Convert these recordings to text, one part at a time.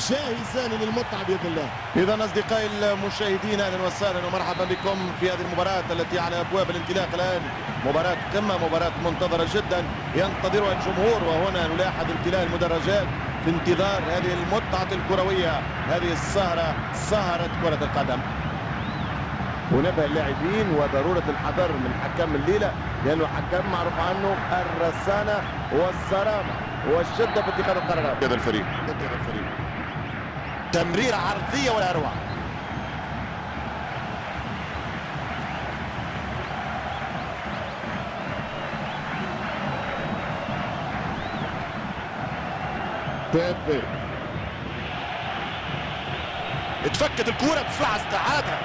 جاهزان للمتعة بإذن الله. إذا أصدقائي المشاهدين، أهلا وسهلا ومرحبا بكم في هذه المباراة التي على أبواب الانطلاق الآن. مباراة قمة، مباراة منتظرة جدا ينتظرها الجمهور، وهنا نلاحظ امتلاء المدرجات في انتظار هذه المتعة الكروية، هذه السهرة، سهرة كرة القدم. ونبه اللاعبين وضرورة الحذر من حكم الليلة، لأنه حكم معروف عنه الرسانة والصرامة والشدة في اتخاذ القرارات. هذا الفريق ضد هذا الفريق. تمريرة عرضية ولا أروع. بيبي اتفكت الكورة بسرعة، استعادها.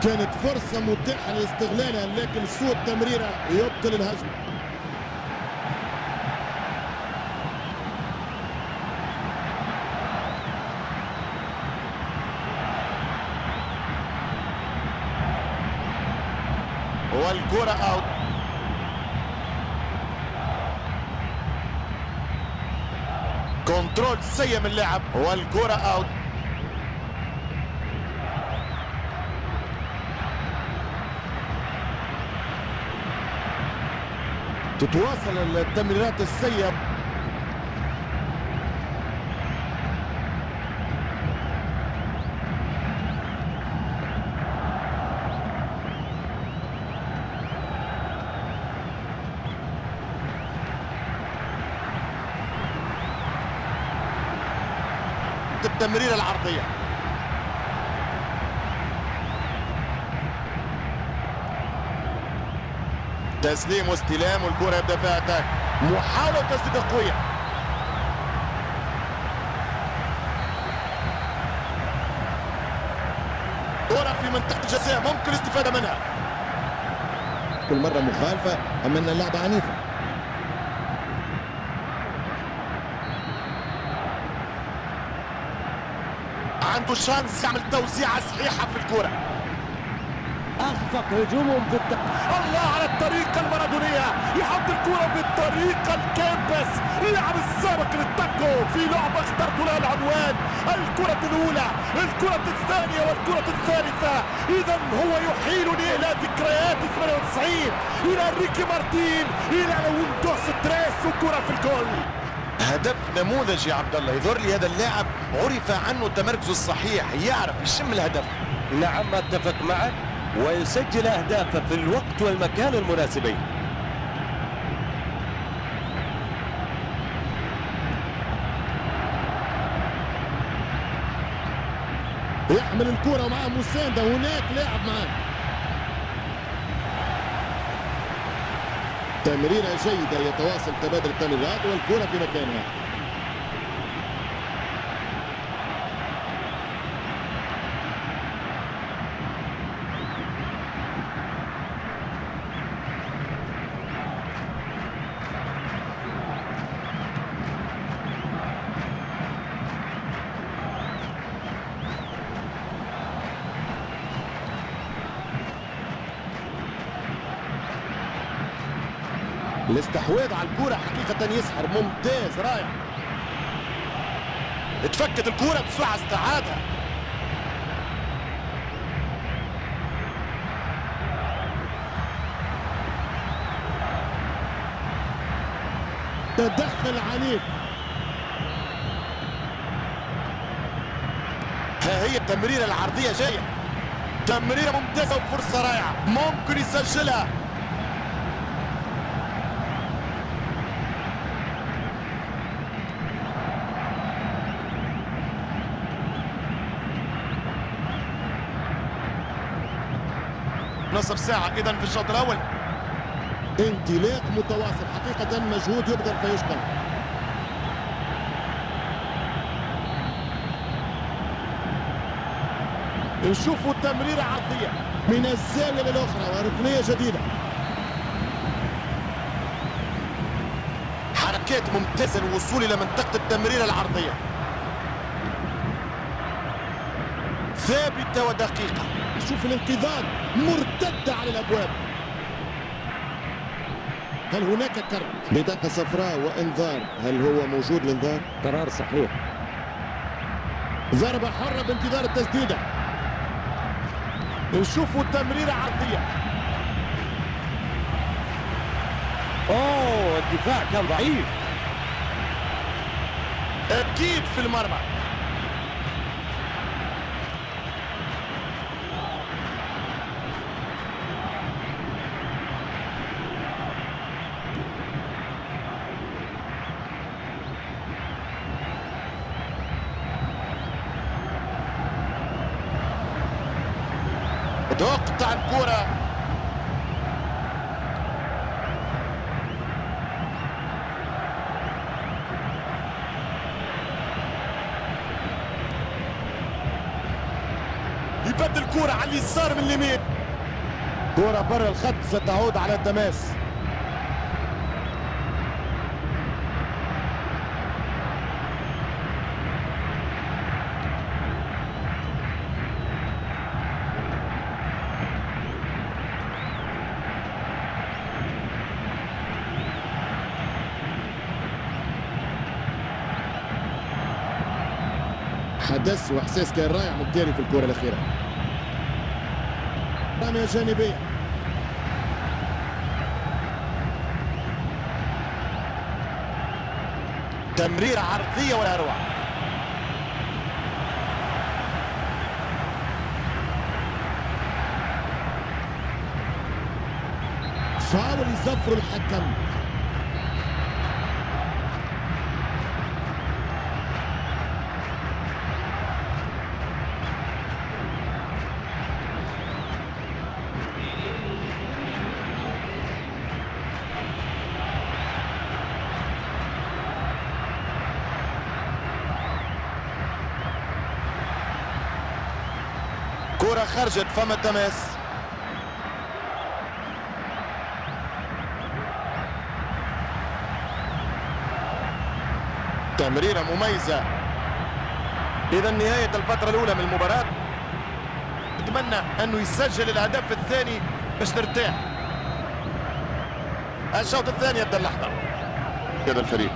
كانت فرصة متاحة لاستغلالها، لكن سوء التمريرة يبطل الهجمة. والكرة out. contrôle سيء من اللاعب والكرة out. تتواصل التمريرات السيئة. التمريرة العرضية. تسليم واستلام والكرة يبدأ فيها attaque. محاولة تسديدة قوية. كرة في منطقة الجزاء ممكن الاستفادة منها. كل مرة مخالفة أما أن اللعبة عنيفة. عنده شانس يعمل توزيعة صحيحة في الكرة. أخفق هجومهم في الله على الطريقة المارادونية، يحط الكرة بالطريقة الكامبس، اللاعب السابق للتاكو في لعبة اخترت لها العنوان، الكرة الأولى، الكرة الثانية والكرة الثالثة. إذا هو يحيلني إلى ذكريات 98، إلى ريكي مارتين، إلى un dos tres، وكرة في الجول. هدف نموذجي يا عبد الله، يظهر لي هذا اللاعب عرف عنه تمركزه الصحيح، يعرف يشم الهدف. نعم أتفق معك، ويسجل أهدافه في الوقت والمكان المناسبين. يحمل الكرة ومعاه مساندة، هناك لاعب معاه. تمريرة جيدة، يتواصل تبادل التمريرات والكرة في مكانها. الاستحواذ على الكرة حقيقة يسحر، ممتاز رائع. اتفكت الكرة بسرعة، استعادها. تدخل عنيف. ها هي التمريرة العرضية جاية، تمريرة ممتازة وفرصة رائعة ممكن يسجلها. نصف ساعة إذا في الشوط الأول. انطلاق متواصل حقيقة، مجهود يبذل فيشكر. نشوفوا تمريرة عرضية من الزاوية للأخرى وركنية جديدة. حركات ممتازة للوصول إلى منطقة التمريرة العرضية، ثابتة ودقيقة. شوف الانقضاض، مرتدة على الأبواب. هل هناك كرت؟ بطاقة صفراء وإنذار، هل هو موجود الإنذار؟ قرار صحيح. ضربة حرة بانتظار التسديدة. نشوفوا تمريرة عرضية. أوه، الدفاع كان ضعيف. أكيد في المرمى. تقطع الكرة. يبدل كرة على اليسار من اليمين. كرة بره الخط ستعود على التماس. حدث واحساس كان رائع من تيري في الكرة الأخيرة. رمية جانبية. تمريرة عرضية ولا أروع. فاول يزفر الحكم. كرة خرجت فما تماس. تمريرة مميزة. إذا نهاية الفترة الأولى من المباراة. أتمنى أنه يسجل الهدف الثاني باش نرتاح. الشوط الثاني يبدأ اللحظة. هذا الفريق.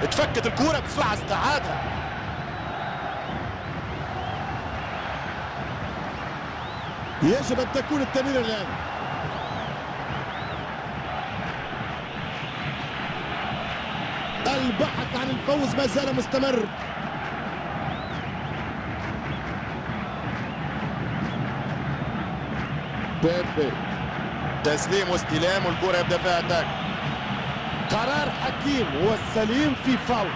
اتفكت الكورة بسرعة استعادها. يجب أن تكون التمريرة الآن. البحث عن الفوز ما زال مستمر. بيبي تسليم واستلام والكرة يبدأ فيها attaque. قرار حكيم والسليم في فاول.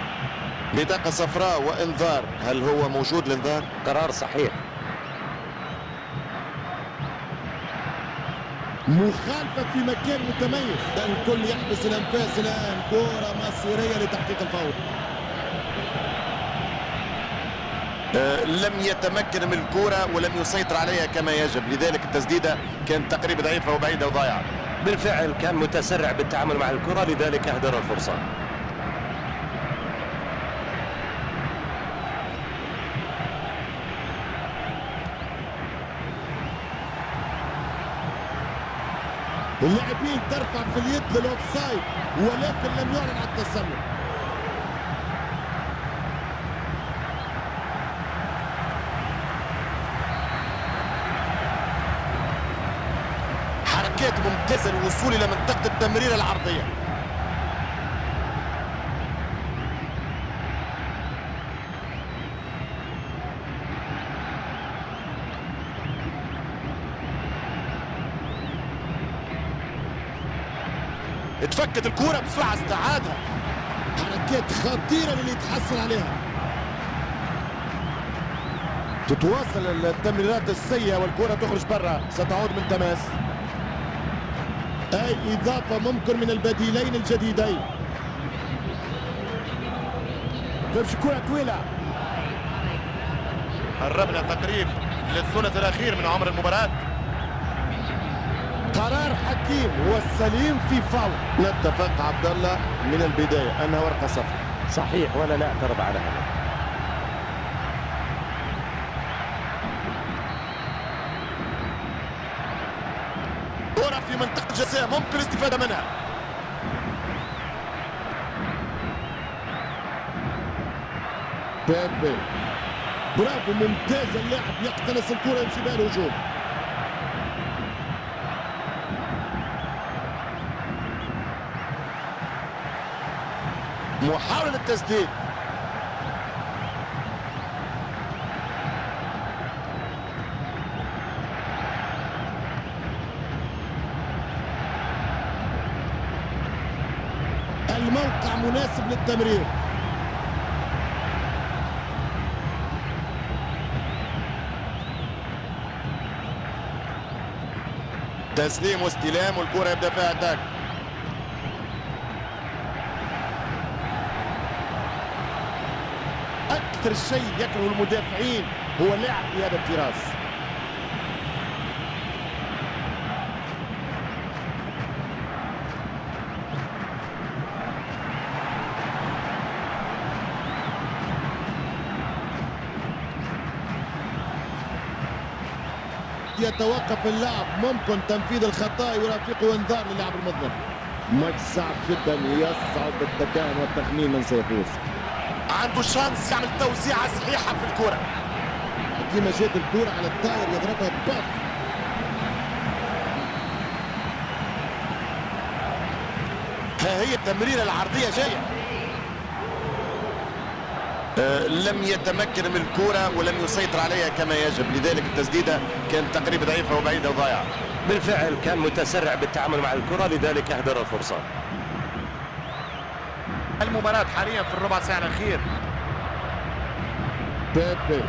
بطاقة صفراء وإنذار، هل هو موجود الإنذار؟ قرار صحيح. مخالفة في مكان متميز. الكل يحبس الأنفاس الآن. كرة مصيرية لتحقيق الفوز. لم يتمكن من الكرة ولم يسيطر عليها كما يجب، لذلك التسديدة كانت تقريبا ضعيفة وبعيدة وضايعة. بالفعل كان متسرع بالتعامل مع الكرة، لذلك أهدر الفرصة. اللاعبين ترفع في اليد للاوفسايد ولكن لم يعلن عن التسلل. حركات ممتازة للوصول إلى منطقة التمرير العرضية. اتفكت الكرة بسرعة استعادها. حركات خطيرة للي يتحصل عليها. تتواصل التمريرات السيئة والكرة تخرج برا، ستعود من تماس. أي إضافة ممكن من البديلين الجديدين. تمشي كرة طويلة. قربنا تقريب للثلث الأخير من عمر المباراة. قرار حكيم والسليم في فاول. نتفق عبد الله من البداية أنها ورقة صفراء. صحيح، ولا نعترض على هذا. كرة في منطقة الجزاء ممكن الاستفادة منها. بيبي برافو، ممتاز اللاعب، يقتنص الكرة يمشي بها الهجوم. محاولة للتسديد. الموقع مناسب للتمرير. تسليم واستلام والكرة يبدأ فيها attaque. أكثر شيء يكره المدافعين هو لعب بهذا الطراز. يتوقف اللاعب، ممكن تنفيذ الخطأ يرافقه انذار للاعب المذنب. ماتش صعب جدا، يصعب التكهن والتخمين من سيفوز. عنده chance يعمل توزيعة صحيحة في الكرة. كيما جات الكرة على الطاير يضربها باف. ها هي التمريرة العرضية جاية. لم يتمكن من الكرة ولم يسيطر عليها كما يجب، لذلك التسديدة كانت تقريبا ضعيفة وبعيدة وضايعة. بالفعل كان متسرع بالتعامل مع الكرة، لذلك أهدر الفرصة. المباراة حاليا في الربع ساعة الأخير. بيبي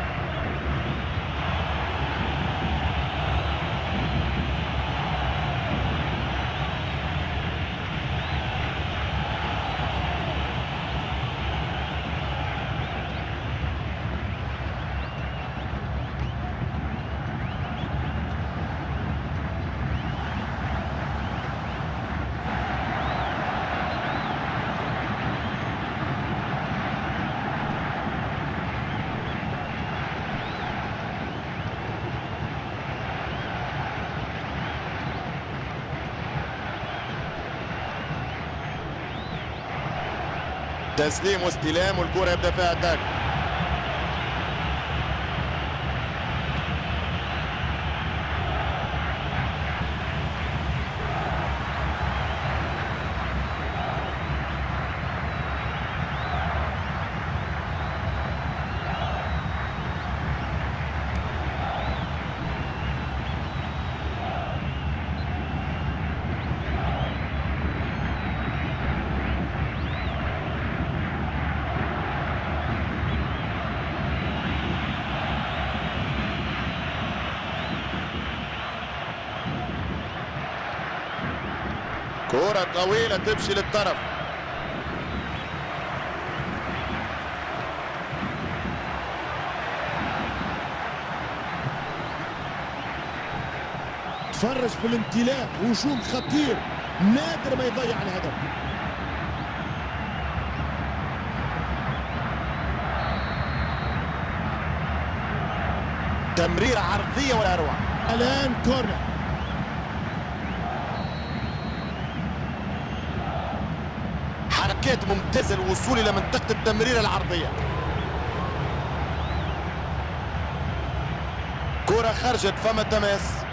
تسليم واستلام والكرة يبدأ فيها attaque. كرة طويلة تمشي للطرف. تفرج في الامتلاك، هجوم خطير، نادر ما يضيع الهدف. تمريرة عرضية ولا أروع. الآن كورنر. حركات ممتازة للوصول إلى منطقة التمريرة العرضية. كرة خرجت فما تماس.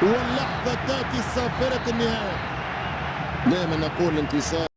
واللحظة تأتي صافرة النهاية. دائما نقول الانتصار